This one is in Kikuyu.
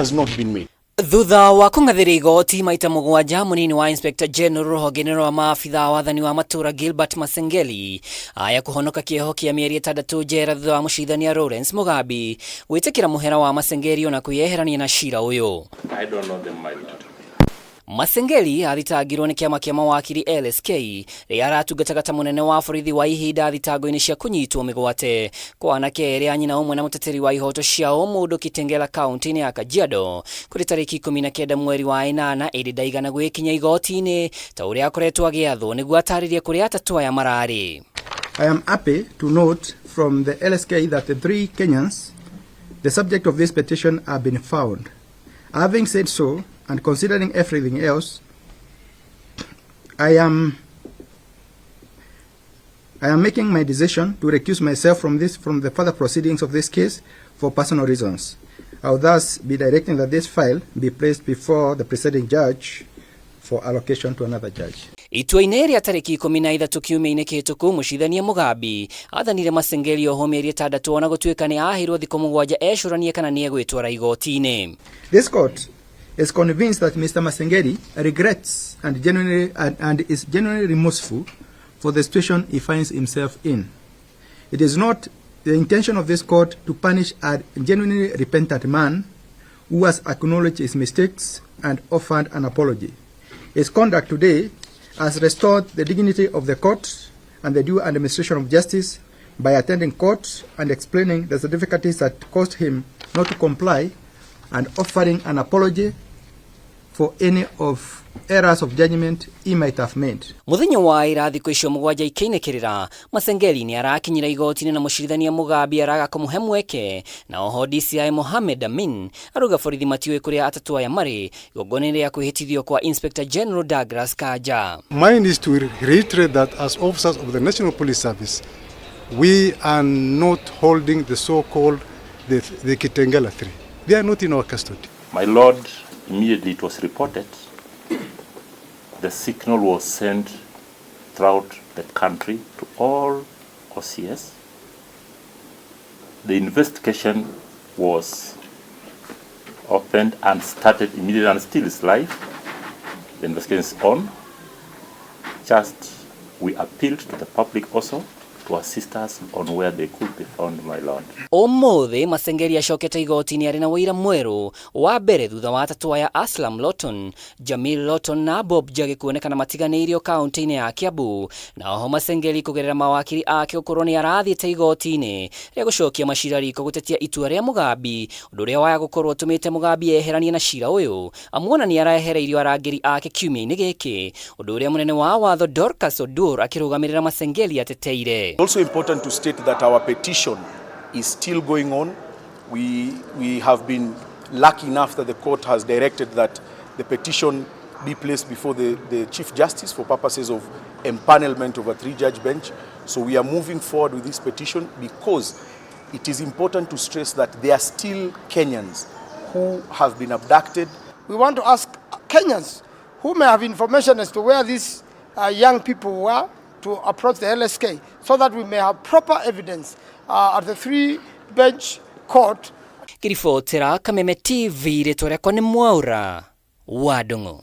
Has not been made. Thutha wa kũng'athĩria igoti maita 7, mũnini wa Inspector General rũhonge-inĩ rwa maabitha wathani wa matũra Gilbert Masengeli aya kũhonoka kĩoho kĩa mĩeri 6 njera thutha wa mũcirithania Lawrence Mugambi gwĩtĩkĩra mũhera wa Masengeli ona kwĩyeherania na cira ũyũ. I don't know them, my lord. Masengeli athitangirwo nĩ kĩama kĩa mawakiri LSK rĩrĩa aratungataga ta mũnene wa borithi wa ihinda thitango-inĩ cia kũnyitwo mĩgwate kwa anake erĩ a nyina ũmwe na mũteteri wa ihoto cia ũmũndũ Kitengela kaunti-inĩ ya Kajiado kũrĩ tarĩki 19 mweri wa 8, ĩndĩ ndaigana gwĩkinya igoti-inĩ ta ũrĩa akoretwo agĩathwo nĩguo atarĩrie kũrĩa atatũ aya mararĩ. I am happy to note from the LSK that the three Kenyans, the subject of this petition, have been found. Having said so, and considering everything else, I am making my decision to recuse myself from the further proceedings of this case for personal reasons. I will thus be directing that this file be placed before the presiding judge for allocation to another judge. Itua-inĩ rĩa tarĩki 13 kiumia-inĩ kĩhĩtũku, mũcirithania Mugambi athanire Masengeli ohwo mĩeri 6 ona gũtuĩka nĩ aheirwo thikũ 7 ecũranie kana nĩ egwĩtwara igoti-inĩ. This court is convinced that Mr. Masengeli regrets and is genuinely remorseful for the situation he finds himself in. It is not the intention of this court to punish a genuinely repentant man who has acknowledged his mistakes and offered an apology. His conduct today has restored the dignity of the court and the due administration of justice by attending court and explaining the difficulties that caused him not to comply and offering an apology for any of errors of judgment he might have made. Muthenya wa ira thikũ icio 7 ikĩinĩkĩrĩra, Masengeli nĩ arakinyire igoti-inĩ na mũcirithania Mugambi araga kũmũhe mweke, na oho DCI Mohamed Amin arauga borithi matiũĩ kũrĩa atatũ aya marĩ igongona-inĩ rĩa kwĩhĩtithio kwa Inspector General Douglas Kanja. Mine is to reiterate that as officers of the National Police Service, we are not holding the so-called the Kitengela Three. They are not in our custody. My lord, immediately it was reported, the signal was sent throughout the country to all OCS. The investigation was opened and started immediately and still is live. The investigation is on. Just we appealed to the public also to assist us on where they could be found, my lord. Ũmũthĩ Masengeli acokete igoti-inĩ arĩ na ũira mwerũ wa mbere thutha wa atatũ aya Aslam Lawton, Jamil Lawton na Bob Njagi kuonekana matiganĩirio kaunti-inĩ ya Kiambu, na oho Masengeli kũgerera mawakiri ake gũkorwo nĩ arathiĩte igoti-inĩ rĩa gũcokia macira riko gũtetia itua rĩa Mugambi, ũndũ ũrĩa waya gũkorwo ũtũmĩte Mugambi eheranie na cira ũyũ amuona nĩ araehereirio arangĩri ake kiumia-inĩ gĩkĩ, ũndũ ũrĩa mũnene wa watho Dorcas Odur akĩrũgamĩrĩra Masengeli ateteire. Also important to state that our petition is still going on. We have been lucky enough that the court has directed that the petition be placed before the Chief Justice for purposes of empanelment of a three-judge bench. So we are moving forward with this petition because it is important to stress that there are still Kenyans who have been abducted. We want to ask Kenyans who may have information as to where these young people were to approach the LSK so that we may have proper evidence at the three bench court. Ngĩribotera Kameme TV, rĩtwa rĩakwa nĩ Mwaura wa Ndung'u.